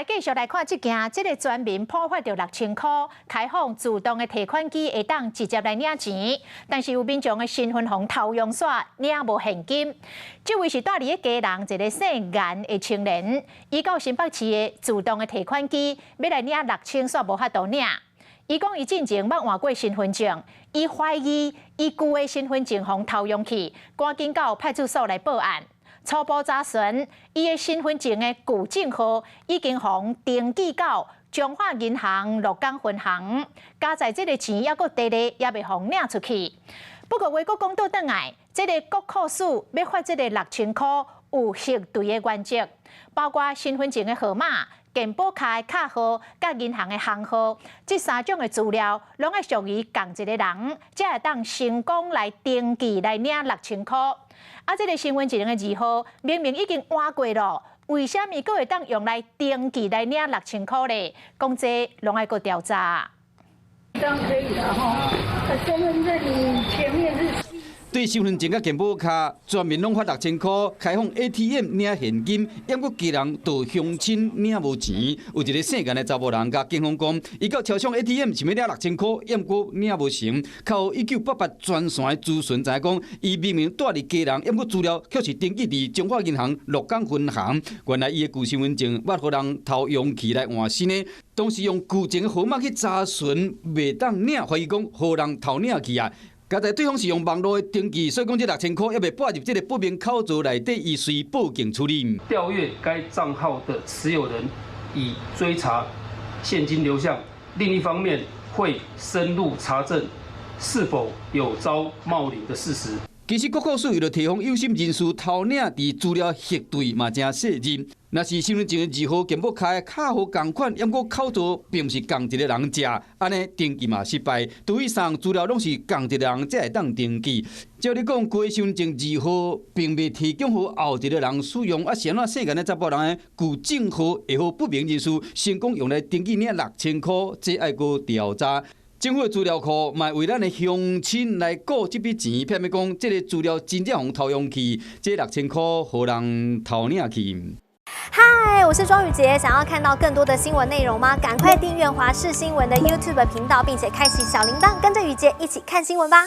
來繼續來看這件，這个全民普發著六千箍，開放自動的提款機會當直接來領錢，但是有民眾的身份予偷用煞，領無現金。這位是蹛佇咧基隆一个姓顏的青年，伊到新北市的自動的提款機欲來領六千，煞無法度領。伊講伊進前捌換過身份證，伊懷疑伊舊的身份證予偷用去，趕緊到派出所來報案。初步查詢，伊的身份證的舊證號已經予登記到彰化銀行鹿港分行，佳哉這个錢猶閣佇咧，猶未予領出去。不過話閣講倒轉來，這个國庫署欲發這个六千箍有核對的原則，包括身份證的號碼、健保卡的卡號、佮銀行的行號，這三種的資料，攏愛屬於仝一个人，才會當成功來登記來領六千箍。啊，這个身份證的字號明明已經換過囉，為啥物閣會當用來登記來領六千箍咧？講這攏愛閣調查。當可以了吼，身份證前面是。對身份證佮健保卡全面攏發六千箍，開放 ATM 領現金，猶閣基隆到鄉親領無錢。有一个姓顏的查埔人共警方講，伊到超商 ATM 想欲領六千箍，猶閣領無成。敲1988專線的諮詢，知影講，伊明明蹛佇基隆，猶閣資料卻是登記佇彰化銀行鹿港分行。原來伊的舊身份證捌予人偷用去來換新的，當時用舊證號碼去查詢，袂當領，懷疑講予人偷領去啊。佳哉對方是用網路的登記，所以講這六千箍猶未撥入這个不明口座內底，伊隨報警處理。調閱該帳號的持有人，以追查現金流向；另一方面，會深入查證是否有遭冒領的事實。其實國庫署為著提防有心人士偷領，佇資料核對嘛誠細膩。若是身份證的字號、健保卡的卡號仝款，猶閣口座並毋是仝一个人食，按呢登記嘛失敗。對於三項資料攏是仝一个人才會當登記。照理講，舊身份證字號並未提供予後一个人使用，啊，是按怎姓顏的查埔人的舊證號會予不明人士成功用來登記領六千箍，這愛閣調查。政府的資料庫嘛為咱的鄉親來顧這筆錢，避免講這个資料真正予偷用去，這六千箍予人偷領去。嗨，我是莊宇傑，想要看到更多的新聞內容嗎？趕快訂閱華視新聞的 YouTube 頻道，並且開啟小鈴鐺，跟着宇傑一起看新聞吧。